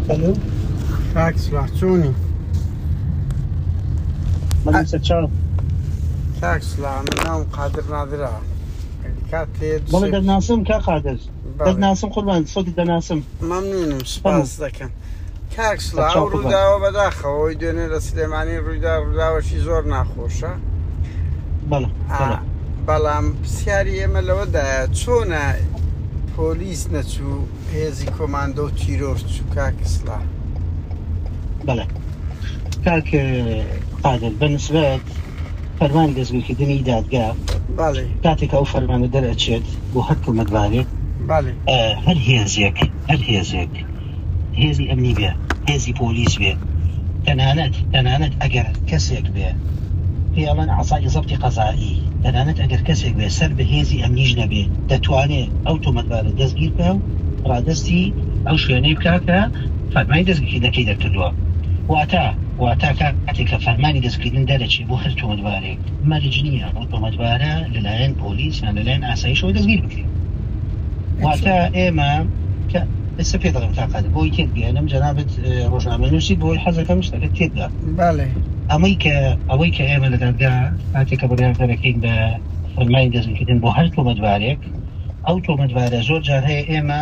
ئەلۆ. کاک سڵاح چۆنی؟ بەڵێ سەرچاو. کاک سڵاح من ناوم قادر نادرە کات هەیە بەڵێ دوسێ دەتناسم کاک قادر. بەڵێ دەتناسم قوربان سەوتت دەناسم. مەمنونم فەرموو. سپاس دەکەم. کاک سڵاح سەرچاو ئەو قوربان. ڕووداوە بەداخەوە ئەوی دوێنێ لە سلێمانی ڕوویدا ڕووداوەکی زۆر ناخۆشە. بەڵێ ئا بەڵێ. بەڵام پرسیاری ئێمە لەوەدایە چۆنە پۆلیس نەچوو هێزی کۆماندۆ و تیرۆر چوو کاک سڵاح؟ بەڵێ کاک قادر بە نسبەت فەرمانی دەستگیرکردنی دادگا بەڵێ. کاتێک کە ئەو فەرمانە دەرئەچێت بۆ هەر تۆمەتبارێک بەڵێ. هەر هێزێک هەر هێزێک هێزی ئەمنی بێ هێزی پۆلیس بێ تەنانەت تەنانەت ئەگەر کەسێک بێ پێی ئەڵێن عەسای زەبتی قەزائی تەنانەت ئەگەر کەسێک بێ سەر بە هێزی ئەمنیش نەبێ دەتوانێ ئەو تۆمەتبارە دەستگیر بکا و ڕادەستی ئەو شوێنەی بکا کە فەرمانی دەستگیرکردنەکەی دەرکردووە واتە واتە کاتێک کە فەرمانی دەستگیرکردن دەرەچێ بۆ هەر تۆمەتبارێک مەرج نییە ئەو تۆمەتبارە لەلایەن پۆلیس یان لەلایەن ئاسایشەوە دەستگیر بکرێت واتە ئێمە کە ئێستا پێ دەڵێم کاک قادر بۆی تێبگەیەنم جەنابت ڕۆژنامەنووسیت بۆی حەزەکەم شتەکە تێبگا بەڵێ. ئەمەی کە ئەوەی کە ئێمە لە دادگا کاتێک کە بڕیار دەرەکەین بە فەرمانی دەستگیرکردن بۆ هەر تۆمەتبارێک ئەو تۆمەتبارە زۆر جار هەیە ئێمە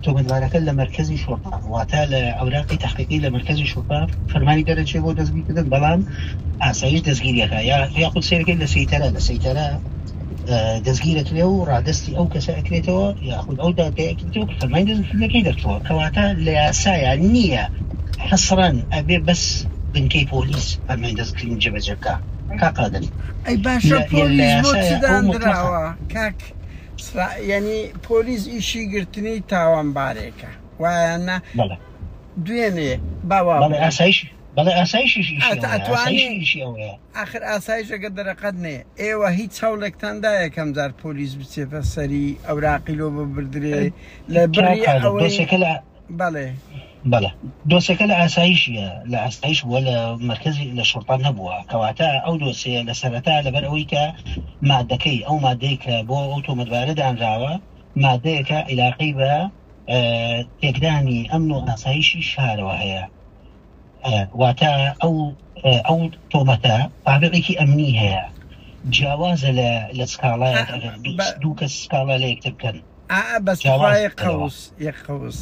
تۆمەتبارەکە لە مەرکەزی شوڕتە واتە لە ئەوراقی تەحقیقی لە مەرکەزی شوڕتە فەرمانی دەرەچێ بۆ دەستگیرکردن بەڵام ئاسایش دەستگیریەکە یا یاخود سەیرەکەی لە سەیتەرە لە سەیتەرە دەستگیرەکرێ و ڕادەستی ئەو کەسە ئەکرێتەوە یاخود ئەو دادگای ئەکرێتەوە کە فەرمانی دەستگیرکردنەکەی دەرچووە کەواتە لە یاسایا نییە حەسرەن ئەبێ بەس بنکەی پۆلیس فەرمانی دەستگیرکردن جێبەجێ بکا کاک قادر ئەی باشە لە لە پۆلیس بۆ چ یاسایا ئەو موتڵەقە داندراوە کاک سڵاح یەنی پۆلیس ئیشی گرتنی تاوانبارێکە وایە نا بەڵێ دوێنێ با وا بەڵێ بڵێم ئاسایش بەڵێ ئاسایشیش ئیشی ئەت ئەوەیە ئەتوانێ ئاسایشیش ئیشی ئەوەیە. ئاخر ئاسایش ئەگەر دەرەقەت نەیە ئێوە هیچ هەوڵێکتان دا یەکەم جار پۆلیس بچێتە سەری ئەوراقی لۆ ببردرێ لە کاک بڕی قادر ئەوەی دۆسێکە لە بەڵێ. بەڵێ دۆسێکە لە ئاسایشیە لە ئاسایش بووە لە مەرکەزی لە شوڕتە نەبووە کەواتە ئەو دۆسێیە لە سەرەتا لەبەر ئەوەی کە مادەکەی ئەو مادەی کە بۆ ئەو تۆمەتبارە دانراوە مادەیەکە عیلاقەی بە تێکدانی ئەمن و ئاسایشی شارەوە هەیە واتە ئەو ئەو تۆمەتە تابعێکی ئەمنی هەیە جیاوازە لە لە سکاڵایەک ئەگەر دوو کەس سکاڵا لە یەکتر بکەن ئا بەس تخوا جیاواز یەک لەوە. قەوس یەک قەوس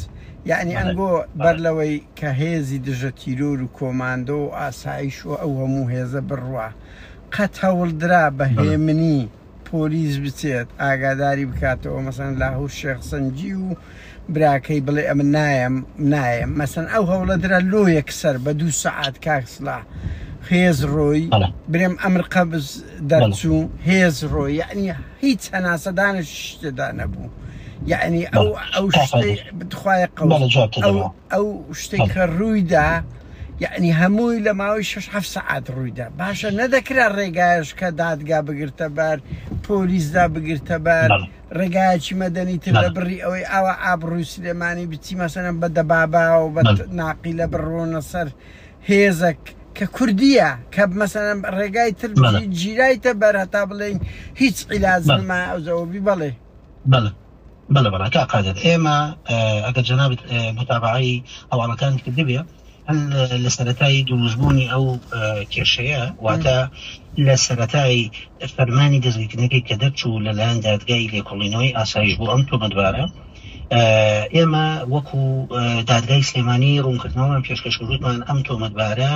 یەعنی بەڵێ ئەنگۆ بەر بەڵێ. لەوەی کە هێزی دژە تیرۆر و کۆماندۆ و ئاسایش و ئەو هەموو هێزە بڕوا قەت هەوڵ درا بە بەڵێ. هێمنی پۆلیس بچێت ئاگاداری بکاتەوە مەسەن لاهور شێخ سەنجی و براکەی بڵێ ئەمن نایەم نایەم مەسەن ئەو هەوڵە درا لۆ یەکسەر بە دوو سەعات کاک سڵاح هێز ڕۆی بەڵێ. برێم ئەمر قەبز بەڵێ. دەرچوو هێز ڕۆی یەعنی هیچ هەناسەدانێکیش تێدا نەبوو یەعنی ئەو بەڵێ. ئەو کاک شتەی قادر. تخوایە قەوس بەڵێ جوابتە ئەو دەمەوە. ئەو شتێک بەڵێ. کە ڕوویدا یەعنی هەمووی لە ماوەی شەش حەفت سەعات ڕوویدا باشە نەدەکرا ڕێگایەش کە دادگا بگرتە بەر پۆلیسدا بگرتە بەر بەڵێ. ڕێگایەکی مەدەنی تر لە بەڵێ. بڕی ئەوەی ئاوا ئابڕووی سلێمانی بچی مەسەلەن بە دەبابا و بە بەڵێ. ناقیلە بڕۆنە سەر هێزەک کە کوردیە کە مەسەلەن ڕێگای تر بەڵێ. بچی گیرایتە بەر هەتا بڵێین هیچ عیلاج بەڵێ. نەما ئەوجەوە بی بەڵێ. بەڵێ. بەڵێ بەڵێ کاک قادر ئێمە ئەگەر جەنابت موتابەعەی هەواڵەکانت کردبێ هەر لە سەرەتای دروستبوونی ئەو کێشەیە واتە لە سەرەتای فەرمانی دەستگیرکردنەکەی کە دەرچوو لەلایەن دادگای لێکۆڵینەوەی ئاسایش بۆ ئەم تۆمەتبارە ئێمە وەکو دادگای سلێمانی ڕوونکردنەوەمان پێشکەش کرد وتمان ئەم تۆمەتبارە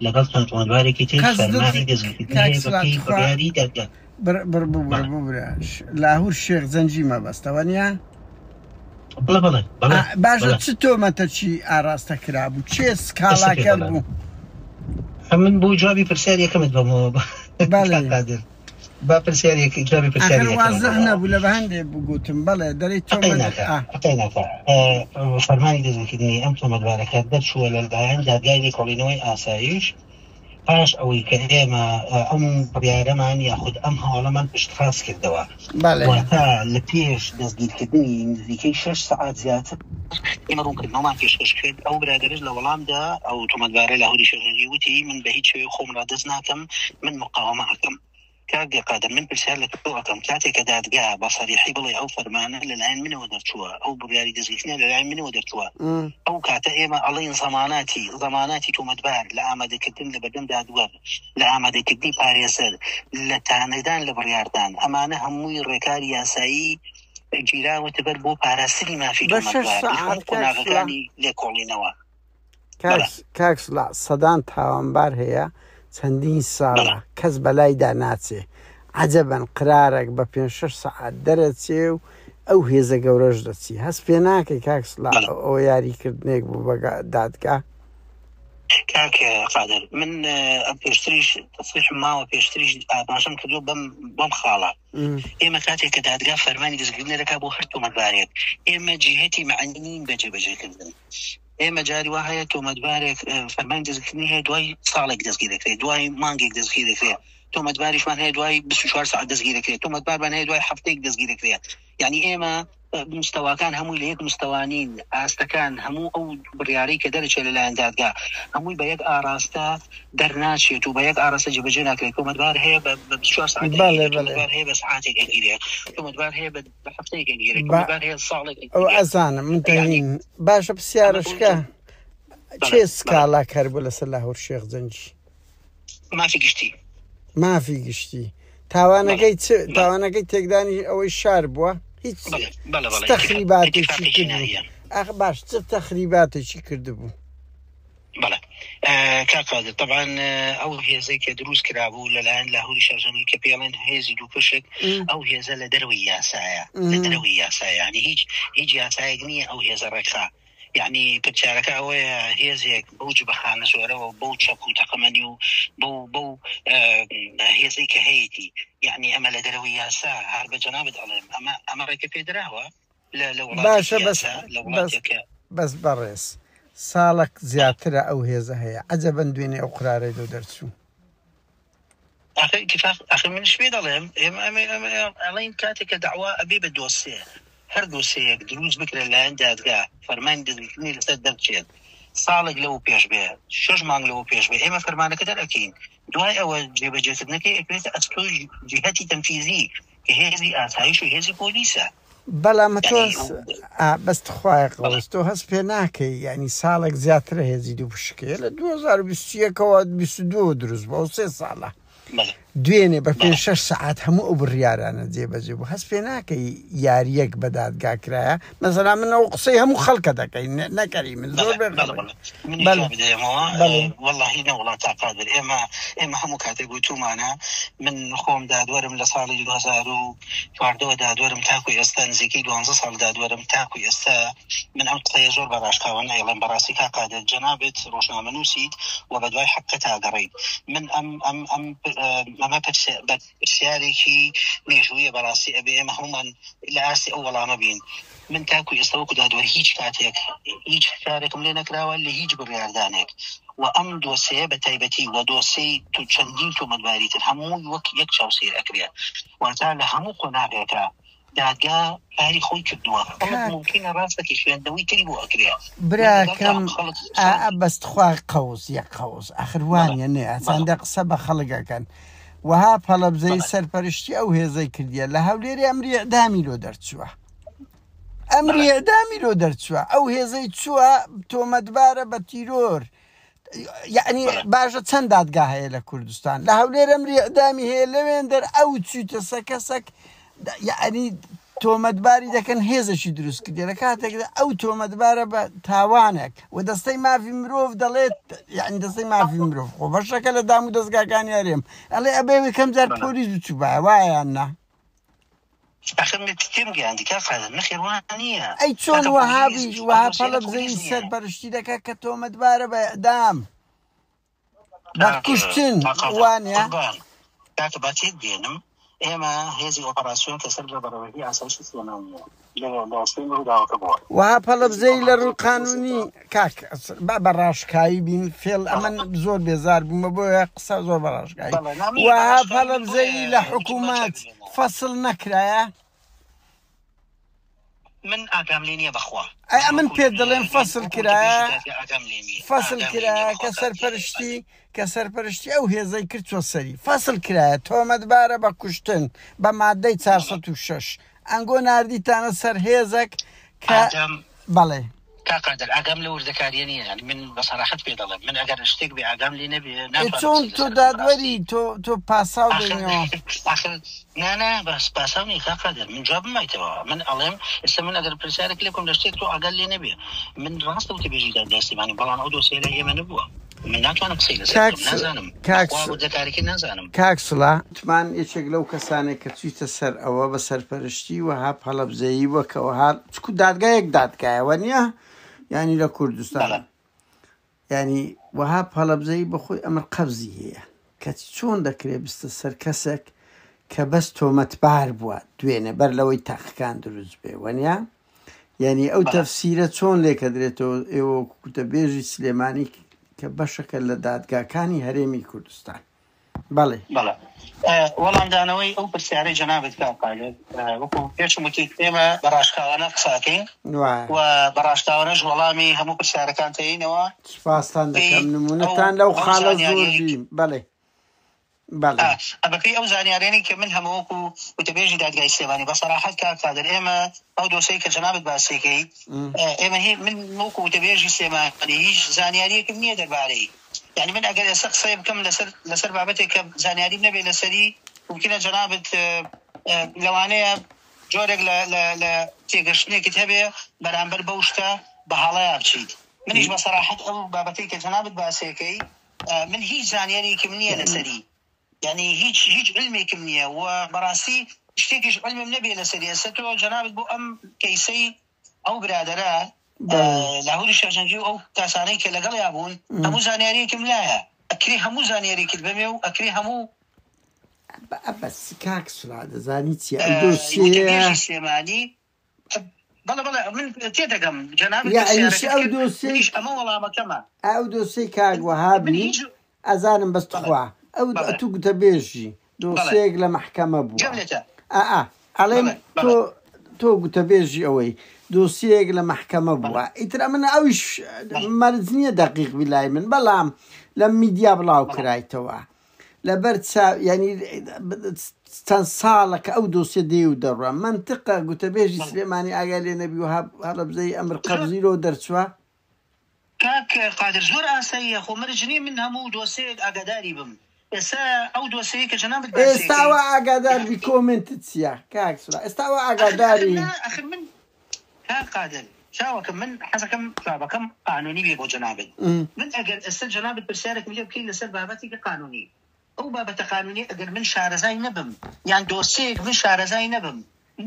لەگەڵ چەند تۆمەتبارێکی تر قەسدت فەرمانی دەستگیرکردنی کاک هەیە سڵات بەپێی تخوا بڕیاری دادگا. بر بر ببورە بەڵێ. ببورە لاهور شێخ جەنگی مەبەستە وەنیە؟ بەڵێ بەڵێ بەڵێ باشە بەڵێ. چ تۆمەتە چی ئاراستە کرابوو کێ ئێستا پێت سکاڵاکەر دەڵێم بوو؟ ئەمن بۆ جوابی پرسیاری یەکەمت بەمەوە بەڵێ. کاک قادر با پرسیاری جوابی پرسیاری ئاخر یەکەمت وازح بەمەوە. نەبوو لە بە هەندێ بگوتم بەڵێ دەرێی ئەقەی تۆمەت ناکا ئا. ئەقەی ناکا فەرمانی دەستگیرکردنی ئەم تۆمەتبارەکە دەرچووە لەلایەن دادگای لێکۆڵینەوەی ئاسایش پاش ئەوەی کە ئێمە ئەم بڕیارەمان یاخود ئەم هەواڵەمان پشتڕاست کردەوە، بەڵێ. واتە لە پێش دەستگیرکردنی نزیکەی شەش سەعات زیاتر ئێمە ڕوونکردنەوەمان پێشکەش کرد، ئەو برادەرەش لە وەڵامدا ئەو تۆمەتبارە لاهوری شێخ جەنگی وتی من بە هیچ شێوەیەک خۆم ڕادەست ناکەم، من مقاوەمە ئەکەم. کاک قادر من پرسیار لە تۆ ئەکەم کاتێک کە دادگا بە سەریحی بڵێ ئەو فەرمانە لەلایەن منەوە دەرچووە ئەو بڕیاری دەستگیرکردنە لەلایەن منەوە دەرچووە ئەو کاتە ئێمە ئەڵێین زەماناتی زەماناتی تۆمەتبار لە ئامادەکردن لە بەردەم دادوەر لە ئامادەکردنی پارێزەر لە تانەدان لە بڕیاردان ئەمانە هەمووی ڕێکاری یاسایی گیراوەتە بەر بۆ پاراستنی مافی بە شەش تۆمەتبار لە سەعات هەموو کاک سڵاح قۆناغەکانی لێکۆڵینەوە. بەڵێ. کاک سڵاح سەدان تاوانبار هەیە چەندین بەڵێ. ساڵە کەس بەلایدا ناچێ عەجەبەن قرارەک بە پێنج شەش سەعات دەرەچێ و ئەو هێزە گەورەش دەچی هەست پێ ناکەی کاک سڵاح بەڵێ. ئەوە یاری کردنێک بوو بە دادگا؟ کاک قادر من پێشتریش تەسریحم ماوە پێشتریش ئاماژەم کردووە بەم بەم خاڵە ئێمە کاتێک کە دادگا فەرمانی دەستگیرکردن دەکات بۆ هەر تۆمەتبارێک ئێمە جیهەتی مەعنی نین بە جێبەجێکردن ئێمە جاری وا هەیە تۆمەتبارێک فەرمانی دەستگیرکردنی هەیە دوای ساڵێک دەستگیر دەکرێت دوای مانگێک دەستگیر دەکرێت تۆمەتباریشمان هەیە دوای 24 ساعت دەستگیر دەکرێت تۆمەتبارمان هەیە دوای هەفتەیەک دەستگیر دەکرێت یعنی ئێمە مستەواکان هەمووی لە یەک مستەوا نین، ئاستەکان هەموو ئەو بڕیارەی کە دەرەچێت لەلایەن دادگا هەمووی بە یەک ئاراستە دەرناچێت و بە یەک ئاراستە جێبەجێ ناکرێت، تۆمەتبار هەیە بە 24 سەعات بەڵێ ئەگیرێت، بەڵێ. تۆمەتبار هەیە بە سەعاتێک ئەگیرێت، تۆمەتبار هەیە بە هەفتەیەک ئەگیرێت، با تۆمەتبار هەیە ساڵێک ئەو ئەگیرێت. ئەزانم من یعنی تەهین باشە ئەمە بۆ پرسیارشکە بەڵێ کێ بەڵێ سکاڵا کەر بوو لەسەر لاهور شێخ جەنگی؟ مافی گشتی. مافی گشتی بەڵێ تاوانەکەی چ بەڵێ تاوانەکەی تێکدانی ئەوەی شار بووە هیچ بەڵێ بەڵێ چ بەڵێ اتفاق تەخریباتێکی اتفاقی کردبوو جنائیە. ئاخ باش چ تەخریباتێکی کردبوو؟ بەڵێ کاک قادر تەبعەن ئەو هێزەی کە دروست کرابوو لەلایەن لاهوری شەرجەنگی کە پێڵێن هێزی دووپشک ئەو هێزە لە دەرەوەی یاسایە لە دەرەوەی یاسایە یعنی هیچ هیچ یاسایەک نییە ئەو هێزە ڕێکخا یعنی پرسیارەکە ئەوەیە هێزێک بەو جبەخانە زۆرەوە بەو چەک و تەقەمەنی و بەو بەو هێزەی کە هەیەتی یعنی ئەمە لە دەرەوەی یاسا هەر بە جەنابت ئەڵێم ئەمە ئەمە ڕێگە پێدراوە لە لە وڵاتێکی باشە بەس یاسا لە بەس وڵاتێک کە بەس بەڕێز ساڵەک زیاترە ئەو هێزە هەیە عەجەبەن دوێنێ ئەو قرارەی لۆ دەرچوو. ئاخر ئیتیفاق ئاخر منیش پێ دەڵێم ئێمە ئەمە ئەمە ئەڵێین کاتێک کە دەعوا ئەبێ بە دۆسێ هەر دۆسێیەک دروست بکرێت لایەن دادگا فەرمانی دەستگیرکردنی لەسەر دەرچێت ساڵێک لەوە پێش بێ شەش مانگ لەوە پێش بێ ئێمە فەرمانەکە دەرئەکەین دوای ئەوە جێبەجێکردنەکەی ئەکرێتە ئەستۆی جیهەتی تەنفیزی کە هێزی ئاسایش و هێزی پۆلیسە. بەڵام تۆ یعنی بەس تخوایە بەڵێ قەوس تۆ هەست پێ ناکەی یعنی ساڵێک زیاترە هێزی دوو پشکەیە لە 2021ەوە 22 دروست بووە سێ ساڵە بەڵێ دوێنێ بە پێ بەڵێ شەش سەعات هەموو ئەو بڕیارانە جێبەجێ بوو هەست پێ ناکەی یاریەک بە دادگا کرایە مەسەلا من ئەو قسەی هەموو خەڵکە دەکەین نەکەری من زۆر بەڵێ بێ بەڵێ خەڵک بەڵێ منیش بەڵێ جواب دەیەمەوە بەڵێ وەڵاهی نەوەڵا تا قادر ئێمە ئێمە هەموو کاتێک وتومانە من خۆم دادوەرم لە ساڵی 2014 دادوەرم تاکو ئێستا نزیکەی دوانزە ساڵ دادوەرم تاکو ئێستا من ئەم قسەیە زۆر بە ڕاشکاوە نایڵێم بەڕاستی کاک قادر جەنابت ڕۆژنامەنووسیت و بەدوای حەقیقەتا ئەگەڕێیت من ئەم ئەم ئەم ئەمە پرسیارێکی مێژوویە بەڕاستی ئەبێ ئێمە هەموومان لە ئاستی ئەو وەڵامە بین من تاکو ئێستا وەکو دادوەر هیچ کاتێک هیچ فشارێکم لێ نەکراوە لە هیچ بڕیاردانێک و ئەم دۆسەیە بە تایبەتی و دۆسەی چەندین تۆمەتباری تر هەمووی وەک یەک چاو سەیر ئەکرێت واتە لە هەموو قۆناغێکە دادگا کاری خۆی کردووە خەڵک کاک ممکنە ڕاستەکی خوێندنەوەی تری بۆ ئەکرێ من لەگەڵ براکەم تام خەڵک ئا خەڵک بەس تخوا قەوس یەک قەوس ئەخر بەڵێ وانە نێ بەڵێ ئەچەندە قسە بە خەڵک ئەکەن وەها پەڵەبزەی بەڵێ سەرپەرشتی ئەو هێزەی کردیە لە هەولێری ئەمری ئیعدامی لۆ دەرچووە ئەمری بەڵێ ئیعدامی لۆ دەرچووە ئەو هێزەی چووە تۆمەتبارە بە تیرۆر یعنی بەڵێ باشە چەند دادگا هەیە لە کوردستان لە هەولێر ئەمری ئیعدامی هەیە لەوێندەر ئەو چوویتە سە کەسەک یعنی تۆمەتباری دەکەن هێزێکی دروست کردێ لە کاتێکدا ئەو تۆمەتبارە بە تاوانێک و دەستەی مافی مرۆڤ دەڵێت یعنی دەستەی مافی مرۆڤ خۆ بەشەکە لە دام و دەستگاکانی هەرێم ئەڵێ ئەبێ یەکەم جار بەڵێ پۆلیس بچووبایە وایان نا ئەخر من تێم گەیاندی کاک قادر نەخێر وا نییە ئەی چۆن کاکە پۆلیس وەهابیش ئەو وەها دۆسیەرە پەڵەبزەیی پۆلیس نییە سەرپەرشتی دەکات کە تۆمەتبارە بە ئیعدام بە کاک کوشتن کاک قادر وانە؟ قوربان کاکە با تێت بێنم ئێمە هێزی ئۆپەراسیۆن کە سەر بە بەڕێوەبەری ئاسایشی سلێمانییە لە لە شوێنی ڕووداوەکە بووە وەها هێزی پەڵەبزەیی لە ڕووی ئۆپەراسیۆن کە قانونی کاک با بە ڕاشکاوی بین فێڵ بەڵێ ئەمن زۆر بێزار بوومە بۆیە قسە زۆر بە ڕاشکاوی بەڵێ نا منیش بە وەها ڕاشکاوی من بۆیە پەڵەبزەیی لە وتم با حکوومەت چاوی لێ نەوە فەسڵ نەکرایە؟ من ئاگام لێ نییە بەخوا. ئەی من ئەمن وەکو پێت دەڵێم فەسڵ وەکو وتەبێژی کرایە دادگا ئاگام لێ نییە فەسڵ ئاگام لێ نییە کرایە بەخوا کە کاک دیاری سەرپەرشتی کە سەرپەرشتی ئەو هێزەی کرد چۆ سەری فەسڵ کرایە تۆمەتبارە بە کوشتن بە مادەی بەڵێ 406 ئەنگۆ ناردیتانە سەر هێزەک کە ئاگام بەڵێ. کاک قادر ئاگام لەو وردەکاریە نییە یانی من بە سەراحەت پێ دەڵێم من ئەگەر شتێک بێ ئاگام لێ نەبێ ئێ ناتوانم چۆن قسەی تۆ لەسەر بکەم بەڕاستی دادوەری تۆ تۆ پاساو ئاخر دەینەوە. ئاخر نا نا بەس پاساو نییە کاک قادر من جوابم مایتەوە من ئەڵێم ئێستا من ئەگەر پرسیارێک لێ بکەم لە شتێک تۆ ئاگات لێ نەبێ من ڕاستە وتەبێژی دادگای سلێمانی بەڵام ئەو دۆسیە لای ئێمە نەبووە من ناتوانم قسەی لەسەر کاک بکەم نازانم کاک بەخوا وردەکاریەکەی نازانم. کاک سڵا. وتمان یەکێک لەو کەسانەی کە چویتە سەر ئەوە بە سەرپەرشتی وەهاب هەڵەبجەیی بوە کە وەها چکو دادگا یەک دادگایە وەنیە یانی لە کوردستان بەڵێ. یانی وەهاب هەڵەبجەیی بەخۆی ئەمر قەبزی هەیە کەچی چۆن دەکرێ بستە سەر کەسێک کە بەس تۆمەتبار بووە دوێنێ بەر لەوەی تاقەکان دروست بێ وەنیە یانی ئەو بەڵێ. تەفسیرە چۆن لێکەدرێتەوە ئێوە وەکو کوتەبێژی سلێمانی کە بەشەکە لە دادگاکانی هەرێمی کوردستان بەڵێ. بەڵێ. وەڵامدانەوەی ئەو پرسیارەی جەنابت کاک قادر، وەکو پێشم وتیت ئێمە بە ڕاشکاوانە قسە ئەکەین وایە. و بە ڕاشکاوانەش وەڵامی هەموو پرسیارەکان تەیینەوە. سوپاستان پێی دەکەم ئەو نمونەتان لەو ئەو خاڵە زۆر زانیاریەی بی بەڵێ. بەڵێ. بەپێی ئەو زانیاریانەی کە من هەمە وەکو وتەبێژی دادگای سلێمانی بە سەراحەت کاک قادر ئێمە ئەو دۆسەی کە جەنابت باسیەکەی ئێمە هی من وەکو وتەبێژی سلێمانی هیچ زانیاریەکم نییە دەربارەی یعنی من ئەگەر ئێستا قسەیە بکەم لەسەر لەسەر بابەتێک کە زانیاریم نەبێت لەسەری ممکنە جەنابت لەوانەیە جۆرێک لە لە لە تێگەشتنێکت هەبێ بەرامبەر بەو شتە بە هەڵەیا بچیت منیش بە سەراحەت ئەو بابەتەی کە جەنابت باسیەکەی من هیچ زانیاریەکم نییە لەسەری یعنی هیچ هیچ علمێکم نییە و بەڕاستی شتێکیش علمم نەبێ لەسەری ئێستا تۆ جەنابت بۆ ئەم کەیسەی ئەو برادەرە لاهوری شێخ جەنگی و ئەو کاسانەی کە لەگەڵیا بوون هەموو زانیاریەکم لایە ئەکرێ هەموو زانیاریەکت بەمێ و ئەکرێ هەموو بەس کاک سڵا دەزانی چیە ئەو دۆسیەیە وتەبێژی سلێمانی بەڵێ بەڵێ من تێدەگەم جەنابت یا ئەویش پرسیارەکەت ئەو کرد دۆسیەی منیش ئەمە وەڵامەکەمە ئەو دۆسیەی کاک من وەهابی هیچ ئەزانم بەس بەڵێ تخوا ئەو بەڵێ ئەتوو گوتەبێژی بەڵێ دۆسیەیەک لە مەحکەمە بووە گوێم لێتە ئا ئەڵێم بەڵێ تۆ بەڵێ تۆ گوتەبێژی ئەوەی دۆسیەیەک لە مەحکەمە بەڵێ بووە ئیتر ئەمن ئەویش بەڵێ مەرج نییە دەقیق بی لای من بەڵام لە میدیا بڵاو بەڵێ کرایتەوە لەبەر چاو یانی چەند ساڵە کە ئەو دۆسیە دێ و دەڕوا مەنتقە گوتەبێژی بەڵێ سلێمانی ئاگای لێ نەبی و هەڵەبجەیی ئەمر زۆر قەبزی لۆ دەرچووە. کاک قادر زۆر ئاساییە خۆ مەرج نیە من هەموو دۆسێیەک ئاگاداری بم ئێستا ئەو دۆسێیە کە جەنابت باسی ئێستا ئەکەی وا ئاگادار بی یانی کۆمێنتت چیە کاک سولا ئێستا وا ئەخر ئەخر ئاگاداری. نا ئەخر من کاک قادر چاوەکەم من حەزەکەم جوابەکەم قانونی بێ بۆ جەنابت من ئەگەر ئێستا جەنابت پرسیارێکم لێ بکەی لەسەر بابەتێکی قانونی ئەو بابەتە قانونیە ئەگەر من شارەزای نەبم یان دۆسێیەک من شارەزای نەبم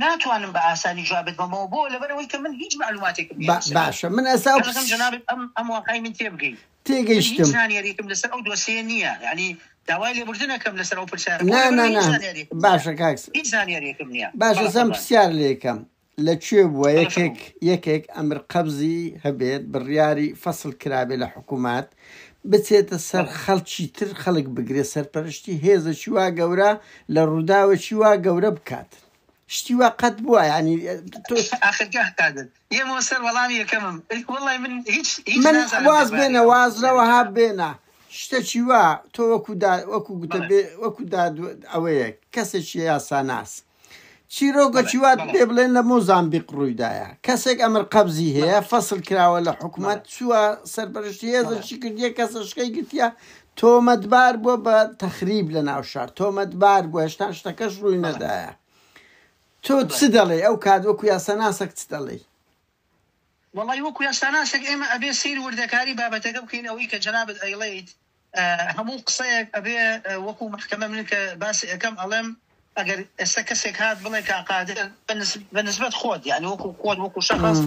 ناتوانم بە ئاسانی جوابت بەمەوە بۆ لەبەرئەوەی کە من هیچ مەعلوماتێکم نیە لەسەری باشە من ئێستا ئەو حەزەکەم جەنابت ئەم ئەم واقعەی من تێبگەی من هیچ تێگەیشتم. زانیاریەکم لەسەر ئەو دۆسێیە نیە یانی داوای لێبوردن ئەکەم لەسەر ئەو پرسیارە بۆ نا نا لەبەرئەوەی هیچ نا زانیاریەکم نیە باشە کاک هیچ زانیاریەکم نیە باشە بەڵێ سەم قوربان پرسیار لێکەم لە کوێ بووە بەڵێ یەکێک فەرموو یەکێک ئەمر قەبزی هەبێت بڕیاری فەسڵ کرابێ لە حکوومەت بچێتە سەر بەڵێ خەڵکی تر خەڵک بگرێ سەرپەرشتی هێزێکی وا گەورە لە ڕووداوێکی وا گەورە بکات شتی وا قەت بووە یانی تۆ ئاخر کاک قادر یەمەوە سەر وەڵامی یەکەمم وەڵای من هیچ هیچ من نازانم واز دەربارەی بێنە ئەو واز پرسیارەی لەوەها جەنابت بێنە شتەکی وا تۆ وەکو دا وەکو گوتە بەڵێ بێ وەکو داد ئەوەیە کەسێکی یاساناس چیرۆکە بەڵێ چی وات بەڵێ پێ بڵێن لە مۆزامبیق ڕوویدایە کەسێک ئەمر قەبزی هەیە بەڵێ فەسڵ کراوە لە حکومەت بەڵێ چووە سەرپەرشتی بەڵێ هێزەکی کردیە کەسەشکەی گرتیە تۆمەتبار بووە بە تەخریب لە ناو شار تۆمەتبار بووە هێشتا شتەکەش ڕووی بەڵێ نەدایە تۆ چ بەڵێ دەڵێی ئەو کات وەکو یاساناسێک چ دەڵێی؟ وەڵای وەکو یاساناسێک ئێمە ئەبێ سەیر وردەکاری بابەتەکە بکەین ئەوەی کە جەنابت ئەیڵێیت هەموو قسەیەک ئەبێ وەکو مەحکەمە من کە باسی ئەکەم ئەڵێم ئەگەر ئێستا کەسێک هات بڵێ کاک قادر بە نسبەت خۆت یانی وەکو خۆت وەکو شەخس